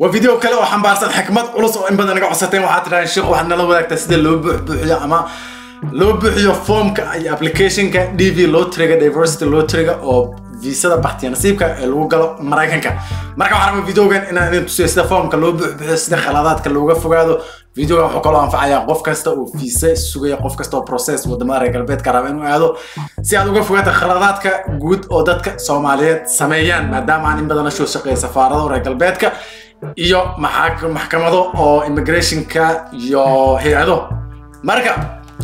Waa video kale oo xambaarsan xikmad culus oo in badan naga codsateen. Waxaad tidhahdeen, "Sheekh, waxaad nala wadaagtaa sida loo buuxbuuxiyo ama loo buuxiyo formka iyo applicationka DV lotteryga, diversity lotteryga oo viisada bakhtiya nasiibka ee lagu galo Maraykanka." Marka waxaan rabaa videogan inaan idin tusiyo sida formka loo buuxbuuxiyo, sida khaladaadka looga fogaado. Videogan wuxuu kaloo anfacayaa qof kasta oo fiisa sugaya, qof kasta oo process wadamada reer galbeedka raba inuu aado, si aad uga fogaato khaladaadka guud oo dadka Soomaaliyeed sameeyaan, maadaama aan in badan la soo shaqeeyo safaarado reer galbeedka iyo maxkamado oo immigrationka iyo hay-ado. Marka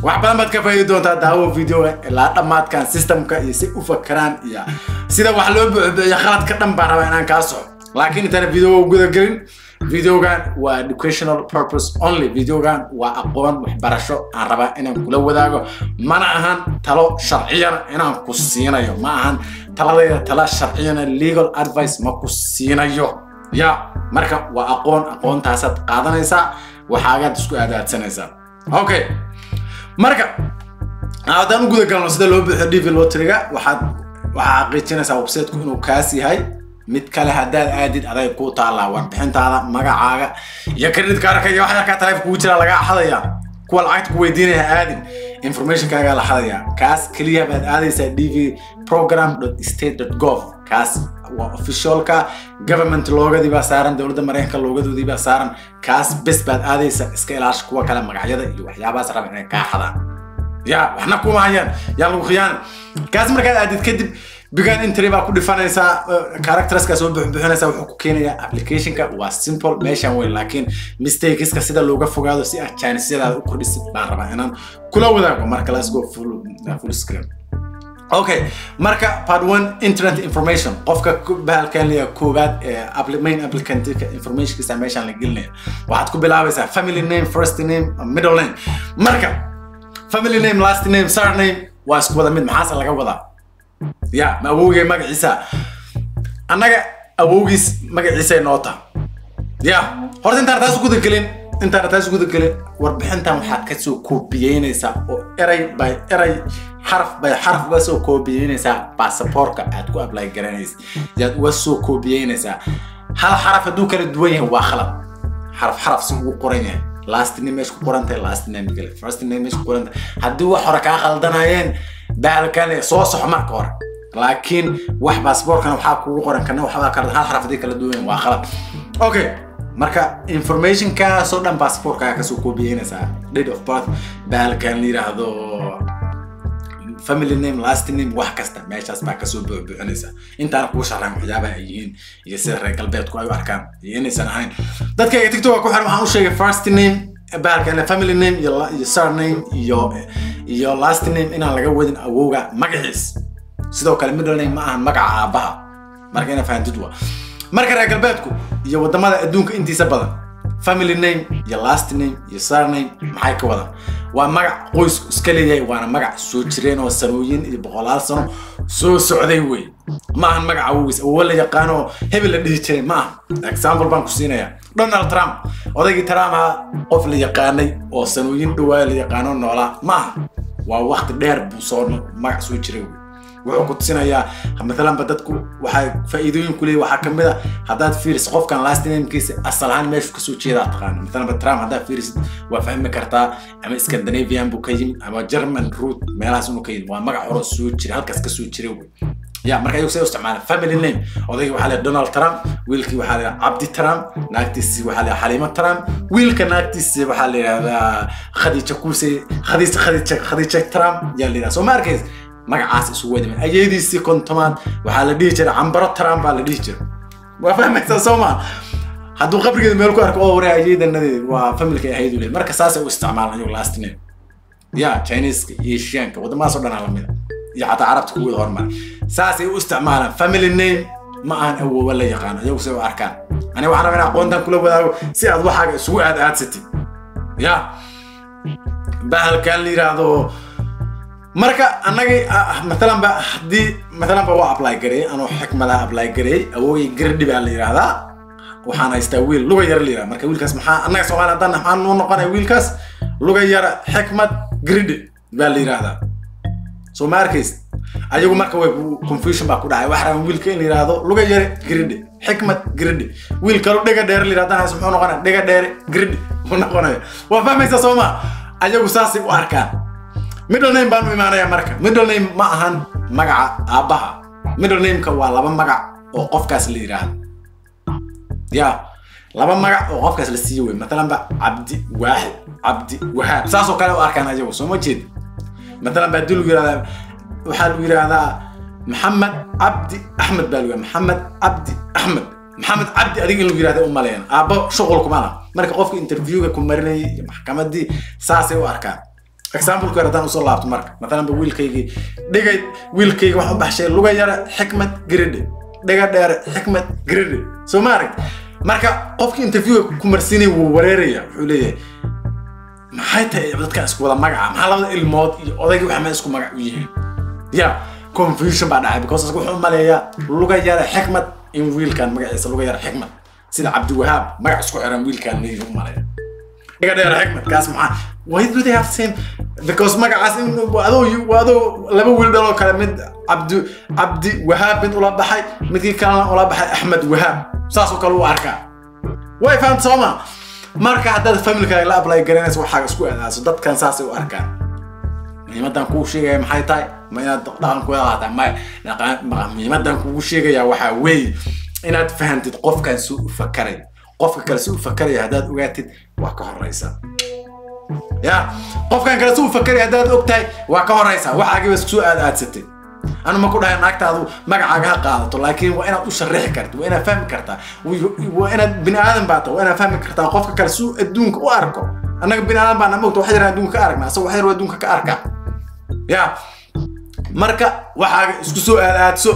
wax badan baad ka faa'iidi doontaa. Daawo videoga ilaa dhammaadkan. Systemka iyo si u fakaraan iyo sida wax loo buuxbuuxiyo, khaladka dhan baan rabaa inaan kaa soco. Laakiin intaan videoga guda gelin, videogan waa educational purpose only. Videogan waa aqoon waxbarasho aan rabaa inaan kula wadaago. Mana ahan talo sharciyana inaan ku siinayo, ma ahan taladayda tala sharciyana, legal advice ma ku siinayo ya. Marka waa aqoon, aqoontaasaad qaadanaysaa, waxaagaad isku aadaadsanaysaa. Okay, marka haddaan u guda galno sida loo buuxiyo DV lotteryga, waxaa xaqiijinaysaa websiteku inuu kaas yahay. Mid kale haddaad aadid, aday ku taallaa. Warbixintaada, magacaaga iyo credit cardka iyo wax yarkaa taleefon kugu jira lagaa xadaya. Kuwa lacagta ku weydiinaya aadin, informationkaagaa la xadaya. Kaas keliya baad aadaysaa, dvprogram.state.gov. Kaas waa officialka government, loogadii baa saaran, dowladda Maraykanka loogadoodii baa saaran. Kaas bes baad aadaysaa. Iska ilaasha kuwa kale, magacyada iyo waxyaabahaas raba inay kaa xadaan ya, waxna kuma hayaan, yaa lagu khiyaana. Kaas markaad aadid kadib, begin entry baa ku dhifanaysaa, characterska soo buuxbuuxinaysaa, wuxuu ku keenayaa applicationka. Waa simple meeshan weyn, laakiin mistakeska sida looga fogaado si aad chancesyadaada u kordhisid baan rabaa inaan kula wadaago. Marka let's go full screen. Okay, marka part one, entrant information. Qofka bahalkan leeyahay koowaad ee main applicant informationkiisa meeshaan la gelinaya. Waxaad ku bilaabaysaa family name, first name, middle name. Marka family name, last name, surname waa isku wada mid. Maxaase laga wadaa ya? Ma awowgay magaciisa? Annaga awowgiis magaciisay noo taha ya. Horta intaan taas guda gelin, warbixintan waxaad ka soo koobiyeynaysaa oo eray by eray, xaraf by xaraf uga soo koobiyeynaysaa baasaboorka aad ku apply garanaysa yaad uga soo koobiyeynaysaa. Hal xaraf hadduu kala duwan yahay, waa khalad. Xaraf xaraf si ugu qoran yahay, last name meesha ku qoran tahay, last name gale, first name meesha ku qoran tahay. Haddii wax hore kaa khaldanayeen, bahalkan soo soxo marka hore. Laakiin wax baasaboorkana waxaa kugu qoran, kana waxbaa kala, hal xaraf haddii kala duwan yahay, waa khalad. Okay, marka informationkaasoo dhan baasaboorkaaga kasoo koobiyeynaysaa: date of birth, bahalkan la yiraahdo family name, last name, wax kasta meeshaas baa kasoo buuxbuuxinaysaa. Intaana kuu sharaxan waxyaabaha ay yihiin iyo sida reer galbeedku ay u arkaan iyo inaysan ahayn. Dadka TikTok ku xiran waxaan u sheegay first name, bahalkan family name iyo surname iyo last name inaan laga wadin awowga magaciis. Sidoo kale middle name ma ahan magaca aabbaha. Marka ina fahantid waa marka reer galbeedku iyo wadamada adduunka intiisa badan family name iyo last name iyo surname maxay ka wadaan? Waa magac qoysku iska leeyahay, waana magac soo jireen oo sanooyin iyo boqolaal sano soo socday wey. Ma ahan magac awowgiis, awowa la yaqaano, hebel la dhihi jiray ma aha. Example baan ku siinayaa: Donald Trump, odaygii Trump ahaa, qof la yaqaanay oo sanooyin dhawaa la yaqaano noolaa ma aha. Waa waqti dheer buu soo magac soo jiray wey. Wuxuu ku tusinayaa maalanba dadku waxay faa'iidooyin ku leeyihin. Waxaa kamid a, haddaad fiirisid qofkan last namekiisa, asal ahaan meeshu kasoo jeedaa taqaana. Maalanba Trump haddaad fiirisid, waa fahmi kartaa ama Scandinavian buu ka yimid ama German root, meelahaas inuu ka yimid. Waa magac hore soo jira, halkaas kasoo jiray wey ya. Marka ayagu say u isticmaalaan family name? Odaygii waxaa leeyahay Donald Trump, wiilkii waxaa leeyahay Cabdi Trump, naagtiisii waxaa leeyahay Xaliimo Trump, wiilka naagtiisii waxaa la yidhahdaa Khadiija Kuuse, Khadiija Trump yaa la yidhahdaa. Soo ma arkays? Magacaas isugu wadima. Ayadiisii 50aad waxaa la dhihi jiray Cambaro Trump baa la dhihi jiray. Waa fahmaysaa, soo ma? Hadduu qabrigeeda meel ku arko oo waray ayadanadeed, waa familka ahayd u leeyahay. Marka saasay u isticmaalaan ayagu last name ya. Chineska iyo Asianka, waddamadaas oo dhan aa lamida, iyo xataa Carabta kuwooda horumar, saasay u isticmaalaan family name. Ma ahan awoowa la yaqaano, iyagu say u arkaan. Aniga waxaan rabaa in aqoontan kula wadaago si aad waxaaga isugu aad aadsatid ya bahalkan la yiraahdo. Marka annagii maalan ba haddii maalan ba waa apply gareeyay, anoo Xikmadaha apply gareeyay, awoogay Gardhi baa la yiraahdaa, waxaan haystaa wiil Luga Yara la yirahda. Marka wiilkaas maxaa annaga Soomaali haddaan maxaa noo noqonaya? Wiilkaas Luga Yara Xikmad Gridhi baa la yiraahdaa. Soo ma arkays? Ayagu marka way confusion baa ku dhacay. Waxaa rabaan wiilka in la yiraahdo Luga Yare Gridhi. Xikmad Giridhi. Wiil kaloo Dhiga Dheere la yidhahdana hayso, muxuu noqonaya? Dhiga Dheere Giridhi buu noqonaya. Waa fahmaysaa, soo ma? Ayagu saasay u arkaan. Middle name baan u imaanaya. Marka middle name ma ahan magaca aabbaha. Middle nameka waa laba magac oo qofkaas la yidhaahdo, ya laba magac oo qofkaas la siiyo wey. Matalan ba Cabdi Waaxid, Cabdi Wahaab, saasoo kale u arkaan ayagu, soo ma jeed? Matalan ba haddii lagu yidhahdaa, waxaa lagu yidhahdaa Maxamed Cabdi Axmed baa lagu yidhahdaa, Maxamed Cabdi Axmed, Maxamed Cabdi adiga in lagu yidhahda u maleeyaan, aabbo shuqul kuma laha. Marka qofka interviewga ku marinayay iyo maxkamadii saasay u arkaan. Example yar haddaan usoo laabto, marka matalan ba wiilkaygii dhigay, wiilkayga waxaan u baxshay Luga Yare Xikmad Giridhe, Dhiga Dheere Xikmad Giridhe, soo ma aragt? Marka qofkii interviewga ku marsiinay wuu wareeraya. Wuxuu leeyahay, maxay tahay dadkan isku wada magaca? Maxaa labada ilmood iyo odaygii waxa ma isku magac u yihiin? Ya confusion baa dhacay, because asaga wuxuu u maleeyaa Luga Yare Xikmad in wiilkan magaciisa Luga Yare Xikmad, sida Cabdiwahaab, magac isku xiran wiilkan leeyahay u maleeya. Dhiga Dheere Xikmad kaas maxaa? Why do they have same? Because magacaas in adoo adoo laba wiil dhaloo kale, mid Cabdi Wahaab mid ula baxay, midkii kalena ula baxay Axmed Wahaab, saas oo kale u arkaa. Way fahamta, soo ma? Marka haddaad familkaaga la apply garanayso, waxaaga isku aadaaso dadkan saasay u arkaan. Muhiimadan kuu sheegaya maxay tahay? Ma inaad dhaqan ku qaataa? Maya, muhiimadan kugu sheegaya waxaa weeye inaad fahantid qofkan si u fakarayo. Qofka kale si u fakaraya haddaad ogaatid, waa ka horeysa. Ya qofkan kale si u fakaraya haddaad og tahay, waa ka horeysa. Waxaagiba isku soo aad aadsatay. Anu ma ku dhahay naagtaadu magacaaga ha qaadato, laakiin waa inaad u sharixi kartid, waa inaad fahmi kartaa, waa inaad bini aadan baa tahay, waa inaad fahmi kartaa qofka kale si uu adduunka u arko. Annaga bini aadan baa mogta, wax yar adduunka ka aragna, asaga wax yar adduunka ka arkaa. Ya marka waxaaga isku soo aad aadso,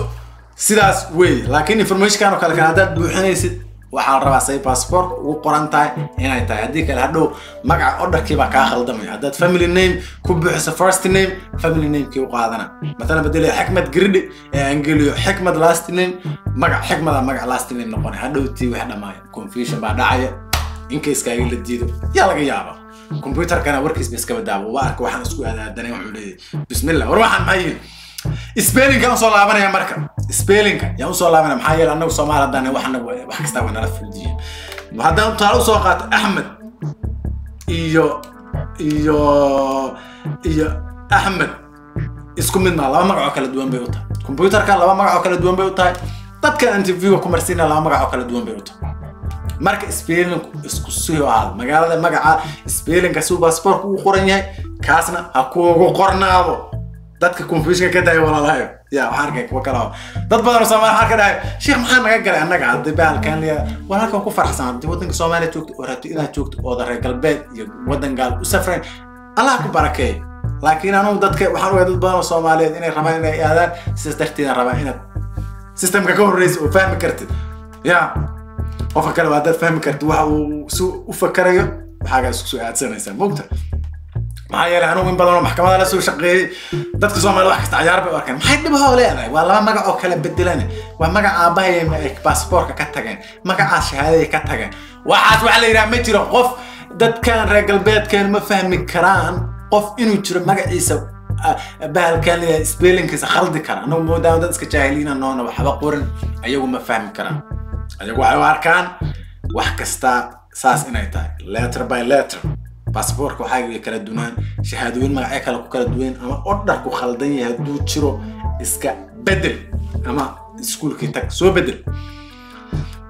sidaas weeye. Laakiin informationkan oo kale kan haddaad buuxinaysid, waxaa la rabaa say passport ugu qoran tahay inay tahay. Haddii kale hadhow magaca orderkii baa kaa khaldamaya. Haddaad family name ku buuxiso first name, family namekii u qaadana. Matalan bedel Xikmad Giridhi ee aan geliyo Xikmad last name, magac Xikmada magac last name noqonay. Hadhow tii wax dhamaaya, confusion baa dhacaya. In case-kaaga la diido yaa laga yaabaa. Computerkana warkiis ba iska badaabo, waa arka waxaan isku aadaadanay, wuxuu leeyahay, bismillah, war waxaan maxay yihiin? Spellingka usoo laabanaya. Marka spellingka yaan usoo laabanaya, maxaa yeele annagu Soomaali haddaan wax annagu wax kastaa waa nala fuldiyiin. Haddaan tusaale usoo qaato Axmed iyo Axmed isku mid maa, laba magac oo kala duwan bay u tahay. Computerka laba magac oo kala duwan bay u tahay, dadka interviewga ku marsiina laba magac oo kala duwan bay u tahay. Marka spellingku isku sii ahaado, magaalada magaca spellingka si passportka ugu qoran yahay kaasna ha kuugu qornaado. Dadka confusionka ka daaya, walaalahayo. Ya waxaan arkay kuwa kale oo dad badan oo Soomaali waxaan ka dhahay, sheekh, maxaa naga galay annaga haddii bahalkan liya? Walaalkan ku faraxsan haddii waddanka Soomaaliya joogto oo rabto inaad joogto ooda reer galbeed iyo waddan gaal u safrayn, Allah ku barakeeyo. Laakiin anugu dadka waxaan ogaa dad badan oo Soomaaliyeed inay rabaan inay aadaan, sidaas darteeda rabaa inaad systemka ka horreysa oo fahmi kartid. Ya qofka kale waa haddaad fahmi kartid waxa uu si u fakarayo, waxaagaa isku soo aadsanaysaa, mogta? Maxaa yeelay anugu in badan oo maxkamada la soo shaqeeyey, dadka Soomaalida wax kasta cayaar bay u arkaan. Maxay dhibahoo leedahay? Waa laba magac oo kala bedelan, waa magaca aabbahay ay baasaboorka ka tageen, magacaas shahaadaday ka tageen. Waxaas waxa la yidhaha ma jiro. Qof dadkan reer galbeedkan ma fahmi karaan qof inuu jiro magaciisa bahalkan leeyahay spellingkiisa khaldi kara. Anagu moodaa dad iska jaahiliina noona waxba qorin, ayagu ma fahmi karaan. Ayagu waxay u arkaan wax kasta saas inay tahay letter by letter. Baasaboorka waxaa kala duwanaan, shahaadooyin magacyo kale ku kala duwan ama orderku khaldan yahay hadduu jiro, iska bedel ama iskuulkii tag, soo bedel.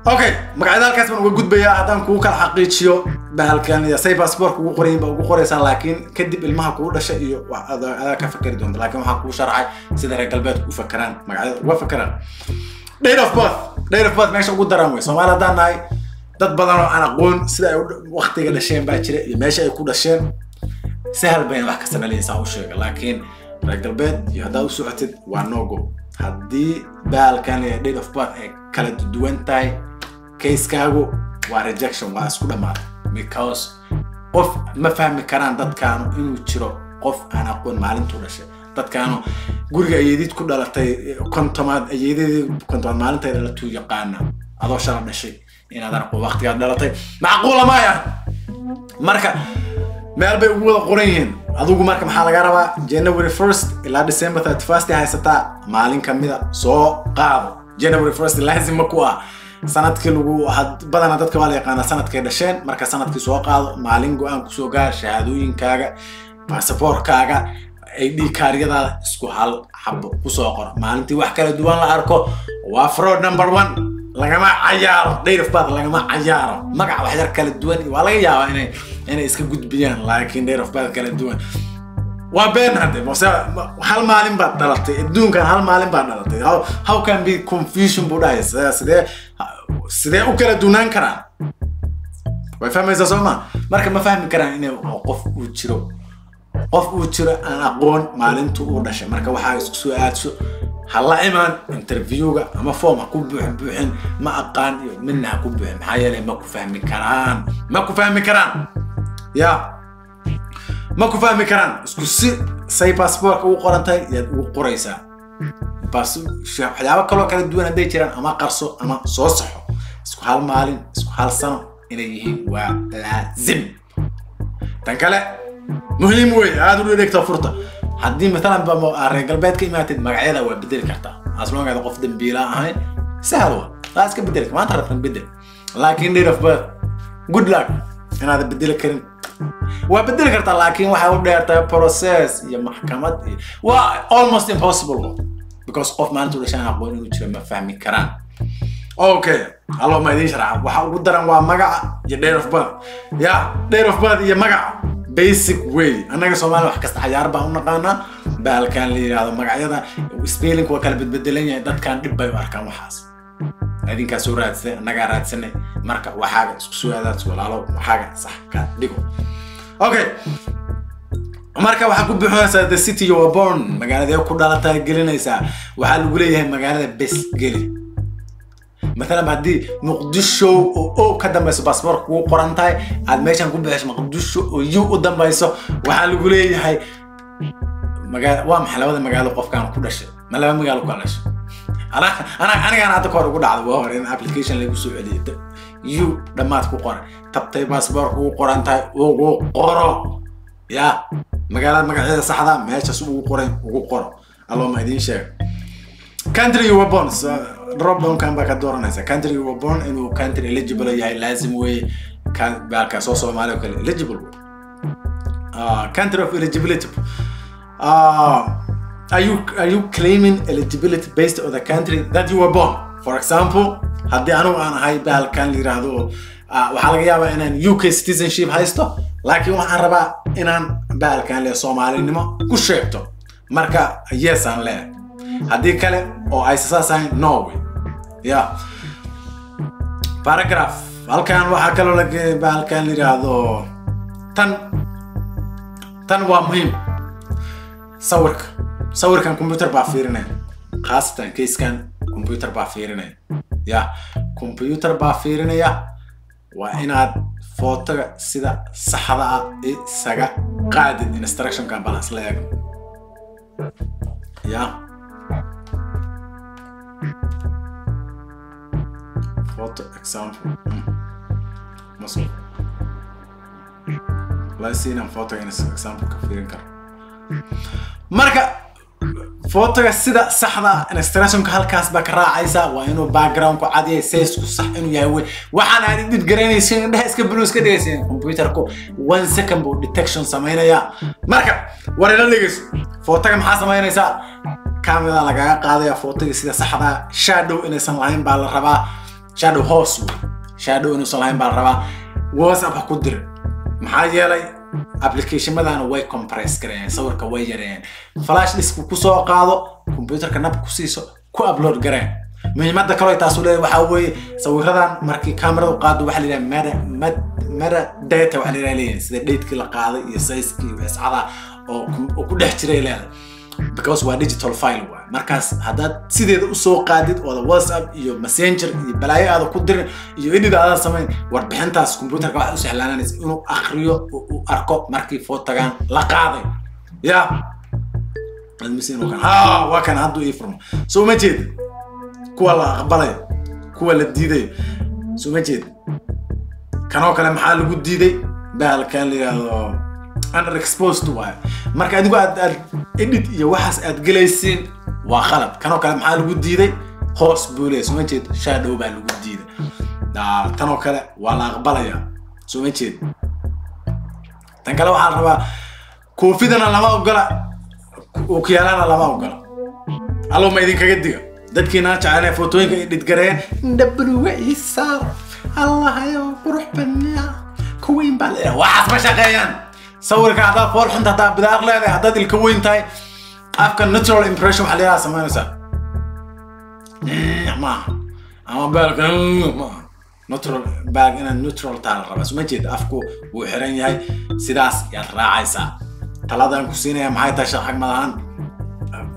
Okay, magacyada halkaas baan uga gudbayaa. Haddaan kugu kala xaqiijiyo bahalkan iyo say baasaboorka ugu qorayin baa ugu qoraysaa, laakiin kadib ilmaha kugu dhasha iyo adaa ka fakari doonta. Laakiin waxaan kugu sharxay sida reer galbeedku u fakaraan, magacyada uga fakaraan. Date of birth, date of birth meesha ugu daran wey. Soomaali haddaan nahay, dad badan oo aan aqoon sida ay waqtiga dhasheen baa jira iyo meesha ay ku dhasheen. Sahal bayna wax kasta dhalaysaa u sheega, laakiin reer galbeed iyo haddaad u socotid waa no go. Haddii bahalkan iyo date of birth ay kala duwan tahay, caseskaagu waa rejection, waa isku dhammaaday, because qof ma fahmi karaan dadkaanu inuu jiro qof aan aqoon maalintuu dhashay. Dadkaanu guriga ayeedid ku dhalatay 50aad, ayeedadii 50aad maalintay dhalatuu yaqaana. Adoo shala dhashay inaadan aqoon waqtigaad dhalatay macquula maya. Marka meel bay ugu wada qoran yihiin. Adigu marka maxaa laga rabaa? January 1st ilaa December 31st haysataa, maalin kamida soo qaado. January 1st laazim ma ku ah. Sanadkii lagu badanaa dadka waa la yaqaanaa sanadkay dhasheen. Marka sanadkii soo qaado, maalin go-aan kusoo gaar, shahaadooyinkaaga, baasaboorkaaga, ID kaaryadaada isku hal xabo kusoo qor. Maalintii wax kala duwan la arko waa fraud number one. Lagama cayaaro date of birth, lagama cayaaro. Magac wax yar kala duwan waa laga yaabaa inay iska gudbiyaan, laakiin date of birth kala duwan waa been. Hadde mase hal maalin baad dhalatay adduunkan, hal maalin baad dhalatay, how can be confusion buu dhahay. Sidee u kala duwanaan karaan? Way fahmaysaa soo ma? Marka ma fahmi karaan inay qof uu jiro, qof uu jiro aan aqoon maalintu uu dhashay. Marka waxaa isku soo aadso ha la imaan interviewga ama form ha ku buuxin, ma aqaan iyo midna ha ku buuxin. Maxaa yeelay ma ku fahmi karaan, ma ku fahmi karaan, ya ma ku fahmi karaan. Isku si say passportka ugu qoran tahay yaad ugu qoraysaa. Bas waxyaabo kaloo kala duwan hadday jiraan ama qarso ama soo saxo. Isku hal maalin, isku hal sano inay yihiin waa laazim. Tan kale muhiim wey, aada u dhegta furta. Haddii matalan ba reer galbeed ka imaatid, magacyada waa bedeli kartaa, as long as qof dambiila ahayn. Sahal waa iska bedeli, maanta rabtan bedel. Laakiin date of birth, good luck inaad bedeli karin. Waa bedeli kartaa, laakiin waxay u dheertahay process iyo maxkamad iyo waa almost impossible, because qof maalinta u dhashaan aqoon inuu jiro ma fahmi karaan. Okay, allo ma idiin sharxa. Waxa ugu daran waa magaca iyo date of birth, ya date of birth iyo magaca basic way. Annaga Soomaaliya wax kasta cayaar baan u naqaanaa. Bahalkan la yidhaahdo magacyada spelling waa kala bedbedelan yahay, dadkan dhib bay u arkaan waxaas. Idinkaa soo raadsanay, annagaa raadsanay. Marka waxaaga isku soo aadaad walaalo, waxaaga sax ka dhigo. Okay, marka waxaa ku buuxinaysaa the city you were born, magaaladee ku dhalataa gelinaysaa. Waxaa lagu leeyahay magaalada bes geli. Maalan haddii Muqdisho oo o ka dambayso baasaboorka kugu qoran tahay, aad meeshan ku bixiso Muqdisho oo u u dambayso, waxaa lagu leeyahay magaa waa maxay labada magaalo qofkaan ku dhashay? Ma laba magaalo ku dhashay? Anigaan hadda kahor ugu dhacday waa hore in application lagu soo celiyay, u dhammaad ku qoray, tabtay baasaboorka ugu qoran tahay ugu qoro, ya magaalada magaceeda saxda meeshaas ugu qoray ugu qoro. Allo ma idiin sheego. Country you were born, so, drop down kan baa ka dooranaysa country you were born. Inuu country eligible yahay laazim weeye. Baalka soo Soomaaliya oo kale eligible wey. Country of eligibility, are you claiming eligibility based on the country that you were born? For example, haddii anigu aan ahay bahalkan la yiraahdo, waxaa laga yaabaa inaan UK citizenship haysto, laakiin waxaan rabaa inaan bahalkan le Soomaalinimo ku sheegto, marka yes aan leeyahay. Haddii kale oo aysa saas ahayn, no way. Ya paragraph halkan waxaa kaloo la bahalkan la yiraahdo, tan waa muhiim. Sawirka, sawirkan computer baa fiirinaya, khaasatan casekan computer baa fiirinaya, ya computer baa fiirinaya. Waa inaad footoga sida saxda ah isaga qaadid. Instructionkan bal isla eegno. Ya photo example maso let's see inaan photoga example ka fiirin karo. Marka photoga sida saxda instructionka halkaas baa ka raacaysa. Waa inuu background ku cad yahay, size-ku sax inuu yahay wey. Waxaan aad edit garanaysin, indhaha iska blue iska dhigaysin, computerku one second buu detection samaynayaa. Marka war ila dhegeyso, photoga maxaa samaynaysaa? Camera lagaga qaadaya photoga sida saxda, shadow inaysan lahayn baa la rabaa, shadow hoos wey, shadow inuusan lahayn baa la rabaa. WhatsApp ha ku dir, maxaa yeelay applicationmadana way compress gareeyeen sawirka, way yareeyeen. Flash disk ku soo qaado, computerka nab ku siiso, ku upload gareen. Muhiimadda kaloo taas u leeyahay waxaa weeye sawiradan markii kameradu qaado waxaa la yidhaha meta data waxaa la yidhaha leeyahay, sida datekii la qaaday iyo sizekii iyo iscada oo ku dhex jiray leedahay, because waa digital file waay. Markaas haddaad sideeda usoo qaadid ooda WhatsApp iyo Messenger iyo balaayo aada ku dirin iyo edit aadan samayn, warbixintaas computerka waxay u sahlaananaysa inuu akriyo oo uu arko markii photogan la qaaday. Ya ha waa kan hadduu ii furmo, soo ma jeedi kuwa la aqbalayo, kuwa la diidayo? Soo ma jeedi kanoo kale maxaa lagu diiday? Bahalkan la yidhaahdo under exposed waayo. Marka adigu aad edit iyo waxaas aad gelaysiin waa qalad. Kanoo kale maxaa lagu diiday? Hoos buu leeyahay, soo ma jeed? Shadow baa lagu diiday. Tan oo kale waa la aqbalayaa, soo ma jeed? Tan kale waxaa la rabaa koofidana lama ogola, okiyaalana lama ogola. Allow ma idinkaga diga dadkiina jecel footooyinka ay dhidgareeyeen, indha buluuga ii saar, allahayo qurux badnaa, kuweyn baa leeyahay. Waxaas ma shaqeeyaan. Sawirka haddaad fool xunta, haddaad bidaar leedahay, haddaad ilka weyn tahay, afka natural impression waxaa leeyaha samaynaysaa maaha, ama baalka maaha neutral baag, inaad neutral taa la rabaa, suma jeeda? Afku wuu xiran yahay, sidaas yaad raacaysaa. Taladaan ku siinaya maxay tahay? Shaqag madahan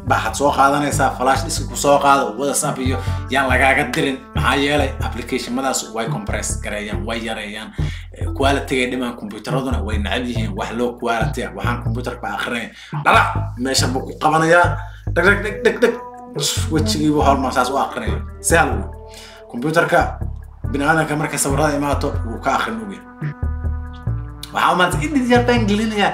waxaad soo qaadanaysaa flash disk ku soo qaado, WhatsApp iyo yaan lagaaga dirin, maxaa yeelay applicationadaas way compress gareeyaan, way yareeyaan quality-gay dhimaan. Computeraduna way necab yihiin wax low quality ah. Waxaan computerka ba akrinaya dhalac meesha buu ku qabanayaa, dhag dhag dhag dhag dhag, wejigiibu hormar saas u akrinaya. Sahal wey computerka biniaadanka markay sawirada imaato wuu ka akrin ogyahay. Waxaa maanta edit yar baan gelinayaa.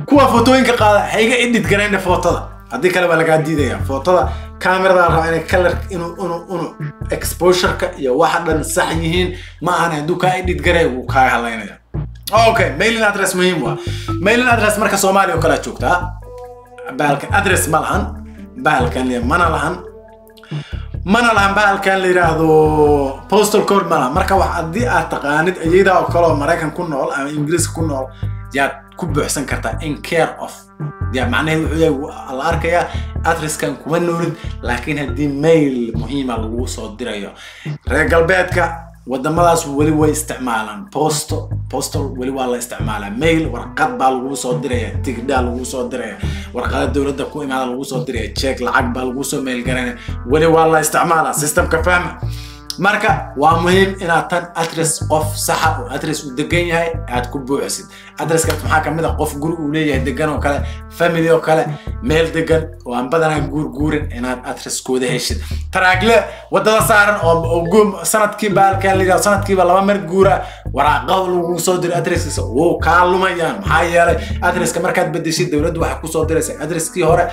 Kuwa footooyinka qaada ha iga edit garayna footada, haddii kale waa lagaa diidaya. Footada kamerada la rabaa inay color, inuu exposure-ka iyo waxa dhan sax yihiin. Ma ahan hadduu kaa edit garay, wuu kaa halaynaya. Okay, mailing address muhiim waa mailing address. Marka Soomaaliya oo kale joogtaa, bahalkan address ma lahan, bahalkan mana lahan, mana lahan bahalkan la yidhaahdo postal code ma lahan. Marka wax haddii aad taqaanid iyadaa oo kale oo Maraykan ku nool ama Ingiriiska ku nool, yaad ku buuxsan kartaa in care of. Ya macnaheedu wuxuu yahay la arkayaa addresskan kuma noolid, laakiin haddii mail muhiima lagu soo dirayo. Reer galbeedka wadamadaas weli way isticmaalaan posto, postal weli waa la isticmaalaa. Mail warqad baa lagu soo diraya, tigidhaa lagu soo diraya, warqada dowladda ku imaada lagu soo diraya, check lacag baa lagu soo mail garanaya, weli waa la isticmaalaa. Systemka fahma. Marka waa muhiim inaad tan address qof saxa oo address uu degan yahay aad ku buuxisid. Addresskaas maxaa kamid ah? Qof guri uu leeyahay degan oo kale, family oo kale, meel degan oo aan badanaa guurguurin inaad addresskooda heshid. Taraagle wadada saaran oo sanadkii baalkan la yidhahdo sanadkiiba laba mar guura, waraaqada lagu soo diro addresskiisa wuu kaa lumayaan, maxaa yeelay addresska markaad bedeshid dowladdu waxay kusoo diraysaa addresskii hore.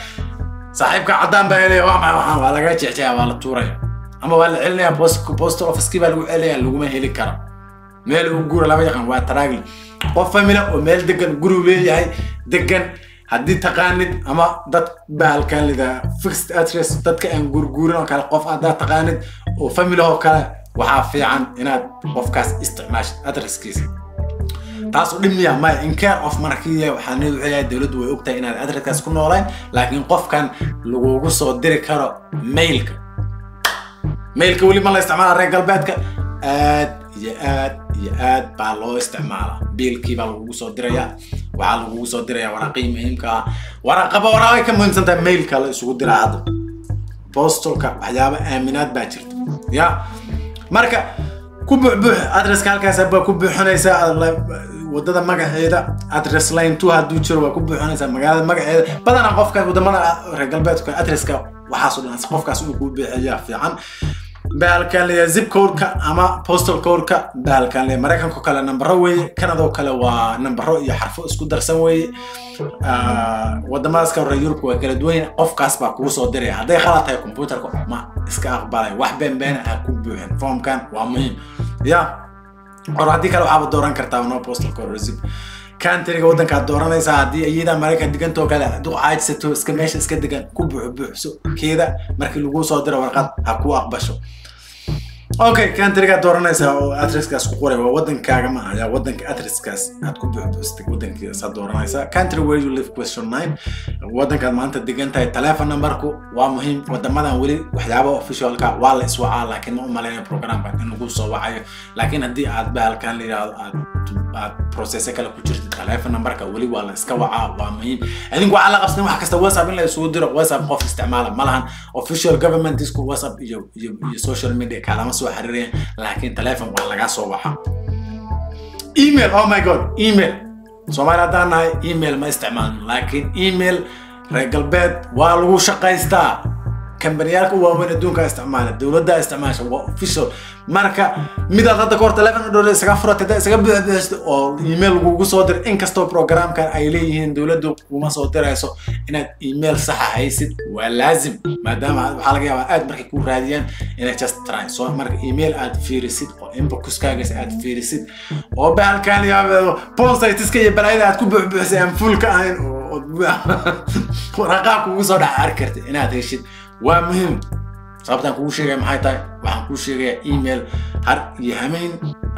Saaxiibka caddaan baa helaya, waa maxay waxaan? Waa laga jecjaya, waa la tuuraya ama waa la celinaya, postal office-kii baa lagu celinaya, laguma heli karo. Meel uu guura lama yaqaan, waa taraagli. Qof family oo meel degan, gurigu leeyahay degan haddii taqaanid, ama dad bahalkan lidaa fixed address, dadka aan guurguurin oo kale, qof haddaad taqaanid oo family oo kale, waxaa fiican inaad qofkaas isticmaashid addresskiisa. Taas u dhimiya maya. In care of markii waxaa niyad wuxuu yahay dowladdu way ogtahay inaad addresskaas ku noolayn, laakiin qofkan lagugu soo diri karo mailka. Mailka weli ma la isticmaala reer galbeedka? Aad iyo aad iyo aad baa loo isticmaalaa. Biilkii baa lagugu soo dirayaa, waxaa lagugu soo dirayaa waraaqihii muhiimka ah. Waraaqaba waraaqay ka muhiimsan tahay mailka la isugu diraa hadda postalka. Waxyaaba aaminaad baa jirta ya. Marka ku buuxbuux addresska, halkaas baa ku buuxinaysaa wadada magaceeda. Address line 2 hadduu jiro waa ku buuxinaysaa magaalada magaceeda. Badanaa qofka wadamada reer galbeedka addresska waxaas oo dhan qofkaas inuu kuu buuxiyaa fiican. Bahalkan leeyahay zip code-ka ama postal code-ka, bahalkan leeyahay Maraykanka kale nambaro weeye, Canada oo kale waa nambaro iyo xarfo isku darsan weeye. Wadamadaas ka hore Yurubka waa kala duwan yahay. Qofkaas baa kugu soo diraya. Hadday khalad tahay computerka ma iska aqbalay. Wax been been ah ku buuxin formkan, waa muhiim ya. Or haddii kale waxaaba dooran kartaa no postal code or zip. Countryga waddankaad dooranaysaa, haddii iyada Maraykan degantoo kale hadduu caajsato iska meesha iska degan ku buuxo buuxso keeda. Markii lagu soo diro warqad ha ku aqbasho. Okay, countrygaad dooranaysaa oo addresskaas ku qoray waa waddankaaga, ma aha waddanka addresskaas aad ku buuxbuuxsatay, waddankiisaad dooranaysaa. Country where you live, question 9, waddankaad maanta degan tahay. Telephone numberku waa muhiim. Wadamadan weli waxyaaba officialka waa la iswacaa, laakiin ma u malaynayo programka in lagu soo wacayo. Laakiin haddii aad bahalkan la yidhaahdo aad processe kale ku jirtid, telephone numberka weli waa la iska wacaa, waa muhiim. Idinku waxaa la qabsan wax kasta WhatsApp in la isugu diro. WhatsApp qof isticmaala ma lahan. Official government isku WhatsApp iyo social media kalama soo xiriirayaan, laakiin telephone waa laga soo waxa. Email, oh my God, email. Soomaali haddaan nahay email ma isticmaalno, laakiin email reer galbeed waa lagu shaqaystaa. Kambaniyaalka waaweyn adduunka isticmaala, dowladda isticmaasha, waa official. Marka midaad hadda kahor telefon dhow isaga furatay, hadda isaga buuxbuuxsto oo email lagugu soo diray, inkastoo programkan ay leeyihiin dowladdu kuma soo dirayso, inaad email saxa haysid waa laazim, maadaama waxaa laga yaabaa aad markay ku raadiyaan inay just try. So marka email aad fiirisid oo inboxkaagas aad fiirisid oo bahalkan iyo porn siteska iyo balaayada aad ku buuxbuuxisay aan full ka ahayn oo waraqaa kugu soo dhaca arki kartid inaad heshid waa muhiim. Sababtaan kugu sheegaya maxay tahay? Waxaan kuu sheegayaa email har iyo hameyn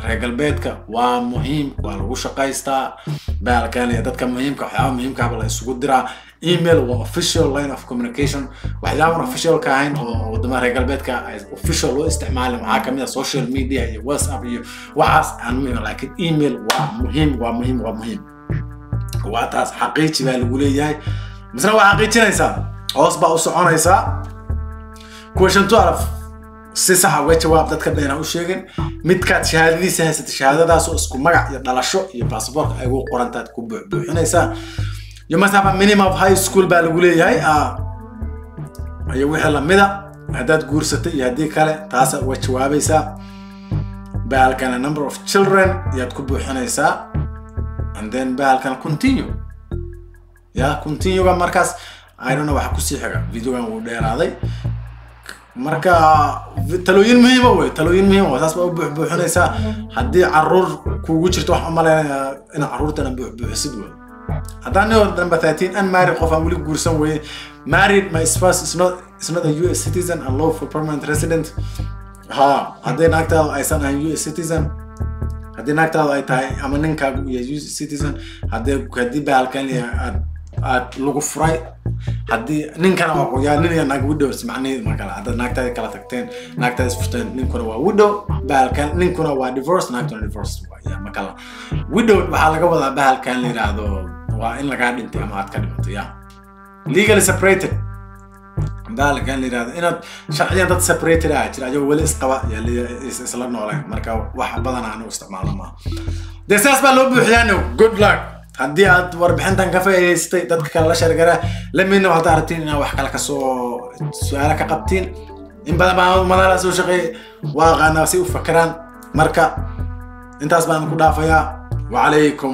reer galbeedka waa muhiim, waa lagu shaqaystaa bahalkan iyo dadka muhiimka, waxyaaba muhiimkaaba la isugu diraa. Email waa official line of communication. Waxyaaban official ka ahayn oo wadamada reer galbeedka ay official loo isticmaalin waxaa kamid ah social media iyo WhatsApp iyo waxaas aan muhiim, laakiin email waa muhiim, waa muhiim, waa muhiim. Waa taas, xaqiiji baa lagu leeyahay, misna waa xaqiijinaysaa, hoos baa u soconaysaa. Question 12 si saxa uga jawaab, dadka dhan ha u sheegin. Midkaad shahaadadiisa haysata, shahaadadaas oo isku magac iyo dhalasho iyo baasaboorka ay ugu qorantaad ku buuxbuuxinaysaa. You must have a minimum of high school baa lagu leeyahay iyo wixii lamida. Haddaad guursatay iyo haddii kale, taasa uga jawaabaysaa. Bahalkana number of children yaad ku buuxinaysaa, and then bahalkan continue ya continue-ga. Markaas I don't know waxa kusii xiga, videogan wuu dheeraaday. Marka talooyin muhiima wey, talooyin muhiima wey. Saas baa u buuxbuuxinaysaa. Haddii caruur kugu jirto, waxaan umalaynayaa inaad caruurtana buuxbuuxisid wey. Haddaan niho number 13, unmarried, qof aan weli guursan weye. Married, my spouse is not a US citizen and lawful permanent resident. Ha, haddii naagtaadu aysan ahayn US citizen, haddii naagtaadu ay tahay ama ninkaagu uu yahay US citizen, haddii bahalkan aad lagu furay, haddii ninkana waa yaa nin iyo naag widows macnaheedu ma kala. Haddaad naagtaada kala tagteen, naagtaada isfurteen, ninkuna waa widow bahalkan, ninkuna waa divorce, naagtuna divorce ya ma kala. Widow waxaa laga wadaa bahalkan la yidhaahdo waa in lagaa dhintay ama aad ka dhimato ya. Legally separated bahalkan la yidhahdo inaad sharciyan dad separated ah jira ayagoo weli isqaba yaa isla nooleen. Marka wax badan aan u isticmaalno maaha dee, saas baa loo buuxiyaa. Good luck. Haddii aad warbixintan ka faa'iidaystay, dadka kale la share garaa. Lamidna haddaad aragtiin inaad wax kale kasoo su-aalo ka qabtiin, in badan baan madala soo shaqeeyay, waa aqaanaa si u fakeraan. Marka intaas baan ku dhaafayaa. Wacalaykum.